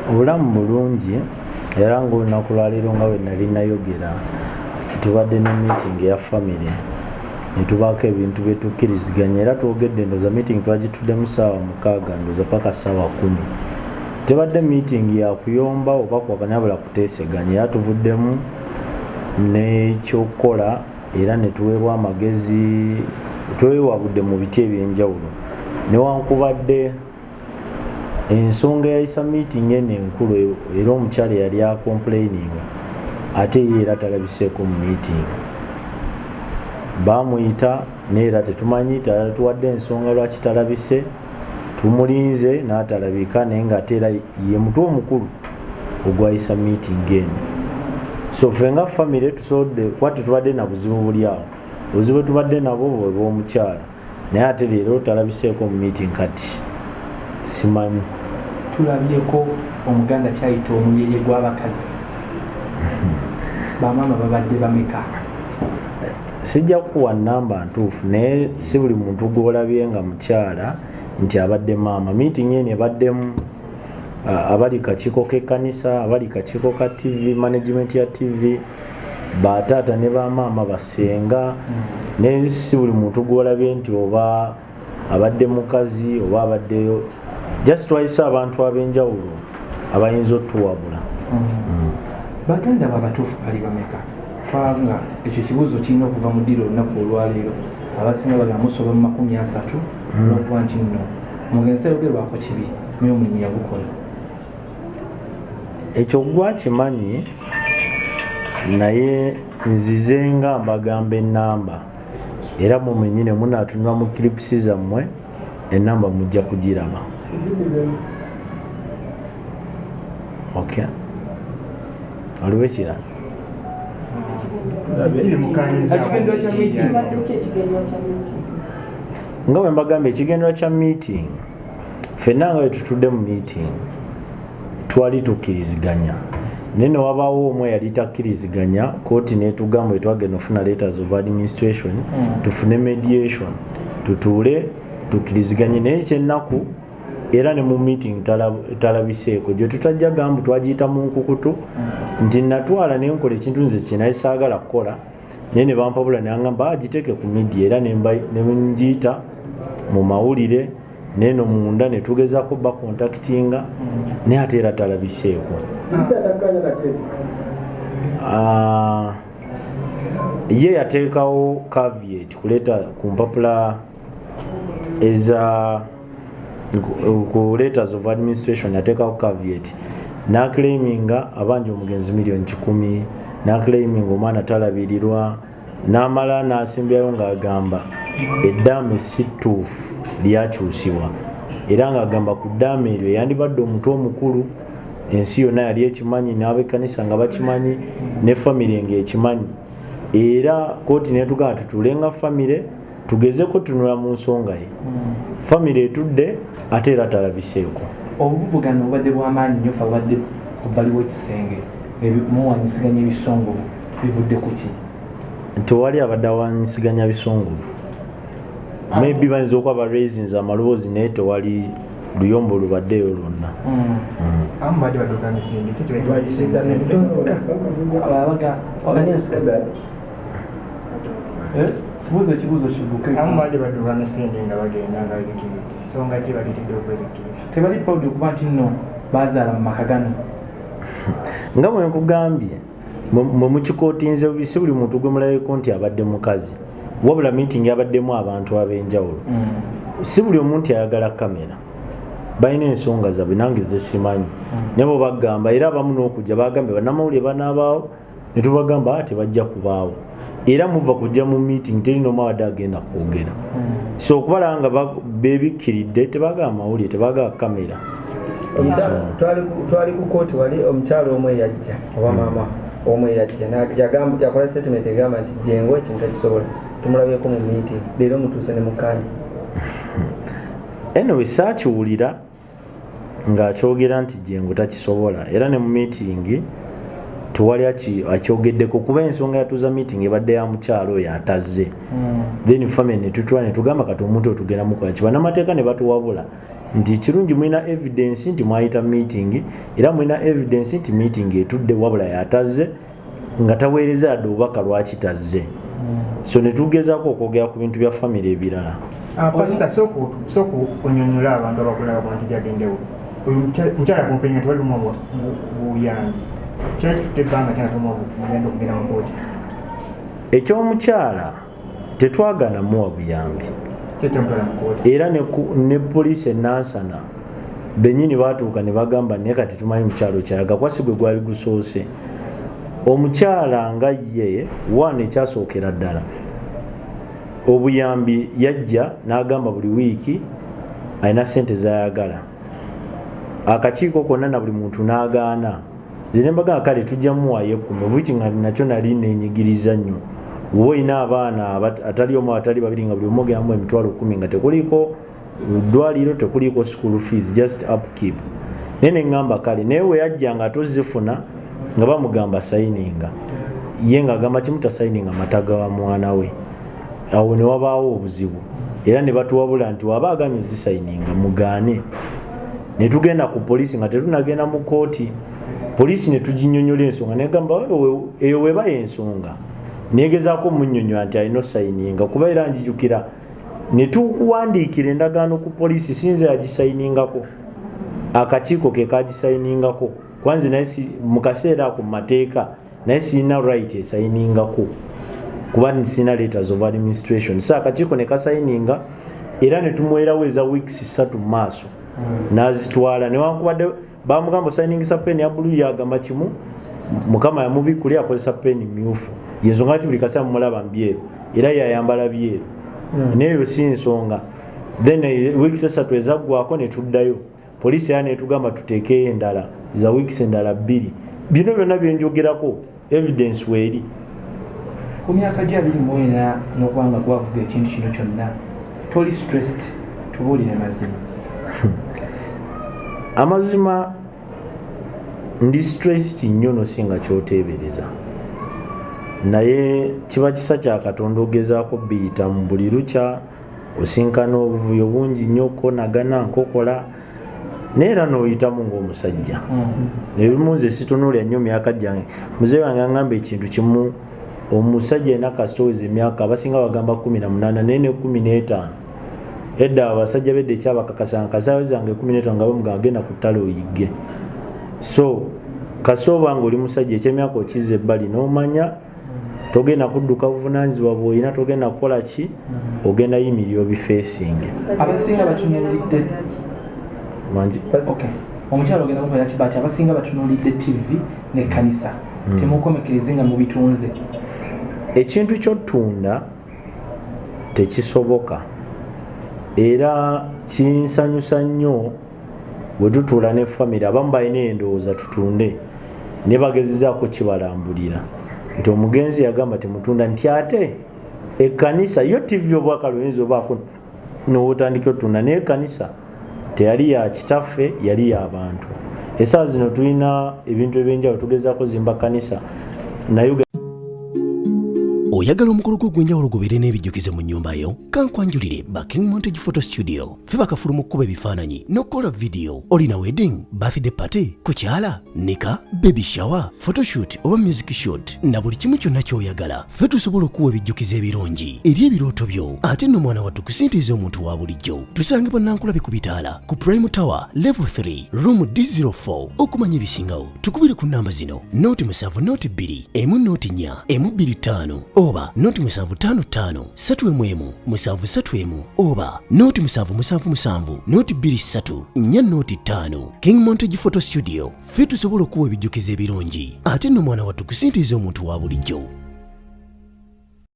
Obulamu bulungi era ng'olunaku lwaleero nga bwe nali nayogera, tubadde ne meeting eya famire ne tubaako ebintu bye tukkiriziganya era twogedde. Ndowooza meeting twagituddemu ssaawa 6, ndowooza paka ssaawa 10. Tebadde meeting ya kuyomba oba kuwakanya, wabula kuteeseganya, era tuvuddemu n'ekyokukola era ne tuweebwa amagezi. Twewabudde mu biti ebyenjawulo, newankubadde ensonga eyayisa meeting eno enkulu era omukyala eyali acomplaininga, ate ye era talabiseeko mu meeting. Bamuyita naye era tetumanyi, tuwadde ensonga lwaki talabise. Tumulinze n'atalabika, naye nga ate era ye mutwe omukulu ogwayisa meeting eno. So ffe nga famire tusobodde kuba tetubadde na buzibu buli awo. Obuzibu bwe tubadde nabwo bwe bw'omukyala, naye ate leero talabiseeko mu meeting, kati simanyi. Tulabyeko Omuganda kyayita omuyeye gw'abakazi. Bamaama babadde bameka? Sijja kukuwa namba ntuufu, naye si buli muntu gw'olabye nga mukyala nti abadde maama. Meeting eno ebaddemu abali kakiiko k'ekkanisa, abali kakiiko ka TV, management ya TV, bataata ne bamaama, basenga. Naye si buli muntu gw'olabye nti oba abadde mukazi oba abaddeyo. Just twayise abantu ab'enjawulo abayinza otuwabula. Baganda babatuufu bali bameka? Kubanga ekyo ekibuuzo kirina okuva mu ddiiro olunaku olwaleero. Abasinga bagamba musoba mu 30, olwokuba nti nno omugenzi tayogerwako kibi, naye omulimu yagukola. Ekyo gwakimanyi, naye nzize nga mbagamba enamba, era mumenyine munatunula mu clips zammwe, enamba mujja kugiraba. Okay, waliwo ekirala? Ekigendwa kya meeting. Nga bwe mbagamba, ekigendwa kya meeting, ffenna nga bwe tutudde mu meeting twali tukkiriziganya, naye ne wabaawo omu eyali takkiriziganya. Kooti netugamba twagenda ofuna letters of administration, tufune mediation, tutuule tukkiriziganye. Naye ekyennaku, era ne mu meeting talabiseeko. Gye tutajja gambu twagiyita mu nkukutu nti natwala nenkola ekintu nze kyenaye saagala kukola, naye ne bampabula nangamba agiteeke ku media, era ne ngiyita mu mawulire. Neno munda ne tugezaako bacontactinga, naye ate era talabiseeko. Ah, ye yateekawo caveat kuleeta ku mpapula eza ku letters of administration. Yateekawo caveat n'aclaiminga abanja omugenzi miliyoni 100, n'aclaiminga omwana talabirirwa, n'amala n'asembyayo ng'agamba eddaame si ttuufu, lyakyusibwa, era ng'agamba ku ddaame eryo yandibadde omutwe omukulu. Ensi yonna yali ekimanyi, n'ab'ekkanisa nga bakimanyi, ne famire ng'ekimanyi. Era kooti netugamba tutuule nga famire tugezeko tunula mu nsonga ye. Famire etudde, ate era talabiseeko. Obuvuvugano bubadde bwamaanyi nnyo. Fe abadde ku bbali w'ekisenge, muwanyisiganya ebisongovu, bivudde ku ki? Tewali abadde awanyisiganya bisongovu. Maybe bayinza okuba ba raisins amaloboozi, naye tewali luyombo lubaddeyo lwonna. Abamu badde badduka misinde, ki kibaisa emisinde? Abaga buuza ekibuuzo kigguke. Abamu badde badduka misinde nga bagenda nga bebikiridde, ensonga ki baleetedde okwebikkirira? Tebali proud okuba nti nno bazaala mu maka gano. Nga bwe nkugambye, mwe mukikootinze bubi. Si buli muntu gwe mulabeko nti abadde mukazi, wabula meeting yabaddemu abantu ab'enjawulo. Si buli omuntu ayagala kamera, balina ensonga zaabwe nange zesimanyi. Naye bo bagamba, era abamu n'okujja bagambye bannamawulire banaabaawo, ne tubagamba, "Ah, tebajja kubaawo." Era muva kujja mu meeting, teri n'omu abadde agenda kwogera. So okubalaba nga beebikkiridde, tebagala mawulire, tebagala kamera. Ensonga. Twali ku kooti wali, omukyalo omu eyajja oba maama omu eyajja yakola statement egamba nti Jengo ekintu takisobola, tumulabyeko mu meeting, leero mutuuse ne mukkaanya. Anyway, saakiwulira ng'akyogera nti Jengo takisobola, era ne mu meeting tewali akyogeddeko, kuba ensonga yatuuza meeting ebadde ya mukyalo oyo atazze. Then family ne tutula ne tugamba, kati omuntu oyo tugenda mukola ki? Bannamateeka ne batuwabula. Nti kirungi mulina evidence nti mwayita meeting, era mulina evidence nti meeting etudde, wabula yatazze nga taweereza yadde obubaka lwaki tazze. So ne tugezaako okwogera ku bintu bya famire ebirala. Pasita, sooka onyonyola abantu abakulaba ku nti byagendewo. Oyo mukyala complaininga tewali bumuwa buyambi. Kyali kitutte ebbanga kyanga tomuwa buyambi okugenda mu kooti. Ekyomukyala tetwagana muwa buyambi. Kyekyomutwala mu kooti. Era ne poliisi enansana bennyini batuuka ne bagamba, naye kati tumanyi mukyalo kyayaga kuba si gwe gwali gusoose. Omukyala nga ye one, ekyasookera ddala obuyambi yajja n'agamba buli wiiki alina sente zayagala, akakiiko konna na buli muntu n'agaana. Nze ne mbagamba kale tujja muwaayo 10, obuki nga nakyo nali nenyigiriza nnyo. Oba olina abaana atali omu atali babiri, nga buli omu ogendamu 100,000, nga tekuliiko ddwaliro, tekuliiko school fees, just upkeep. Naye neŋŋamba kale, naye we yajja nga tozifuna nga bamugamba sayininga, ye ng'agamba kimu tasayininga mataga wa mwana we. Awo ne wabaawo obuzibu, era ne batuwabula nti waba aganye ozisayininga mugaane. Ne tugenda ku poliisi nga tetunagenda mu kooti. Poliisi ne tuginyonyola ensonga, negamba eyo weba ensonga, negezaako omunyonyola nti alina osayininga, kuba era njijukira ne tukuwandiikira endagaano ku poliisi, sinze yagisayiningako, akakiiko ke kagisayiningako, kwanze naye mu kaseera ako mu mateeka naye sirina right esayiningako kuba sirina letters of administration. So akakiiko ne kasayininga, era ne tumuwerawo eza weeks 3 mu maaso n'azitwala. Newankubadde bamugamba osayiningisa peni ya bulu, yagamba kimu mukama yamubikuli akozesa peni myufu, yensonga ti buli kaseera mumulaba mbyeru, era yayambala byeru, naye eyo si nsonga. Then weeks 3 ezaggwako ne tuddayo poliisi, era netugamba tuteekeyo endala za weeks endala 2. Bino byonna byenjogerako evidence weeri. Ku myaka gya 24 n'okuba nga gwavuga ekintu kino kyonna, toli stressed? Tubuulire mazima. Amazima ndi stressed nnyo nosinga kyoteebereza, naye kiba kisa kya Katonda. Ogezaako biyitamu buli lukya, osinkana obuvuyo bungi nnyo, konagana nkokola, naye era n'oyitamu ng'omusajja. Ebimu nze situnuulya nnyo myaka gyange. Muzeeyi wange aŋŋamba ekintu kimu, omusajja alina kasitoweza emyaka, abasinga bagamba 18, naye ne 15. Edda abasajja bedda ekyabakakasanga kasawezanga 15 nga bamugamba genda ku ttale oyigge. So kasita oba nga oli musajja, ekyemyaka okiza ebbali n'omanya togenda kudduka buvunanyizibwa bw'olina, togenda kukola ki, ogenda yimirira obifeesinge. Abasinga batunuulidde Mangi. Okay. Omukyala ogenda mukolera kibaati, abasinga batunuulidde TV n'ekkanisa, temukomekereze nga mubitunze? Ekintu ky'ottunda tekisoboka, era kinsanyusa nnyo bwe tutuula ne famire. Abamu balina endowooza tutunde, ne bagezezaako kibalambulira nti omugenzi yagamba temutunda, nti ate ekkanisa yo TV obwakale oyinza obaako nowotandika otunda, naye ekkanisa teyali ya kitaffe, yali y'abantu. Essaawa zino tulina ebintu ebyenjawulo, tugezaako zimba kanisa naye. Oyagala omukolo gwo ogw'enjawulo gubeere n'ebijjukizo mu nnyumba yo? Kankwanjulire ba King Montage Photo Studio. Ffe bakafulu mu kkuba ebifaananyi n'okukola vidiyo. Olina wedding, birthday party, kukyala, nika, baby shower, photoshoot oba music shoot, na buli kimu kyonna ky'oyagala, ffe tusobola okuwa ebijjukizo ebirungi eri ebirooto byo. Ate nno mwana wattu, ku ssente ez'omuntu wa bulijjo. Tusangibwa Nankulabe ku bitaala ku Prime Tower level 3 room D04. Okumanya ebisingawo tukubire ku namba zino: 0 7 0 2 1 0 4 1 2 5 oba 0 7 5 5 3 1 1 7 3 1 oba 0 7 7 7 0 2 3 4 0 5. King Montage Photo Studio, ffe tusobola okuwa ebijjukizo ebirungi, ate nno mwana wattu, ku ssente ez'omuntu wa bulijjo.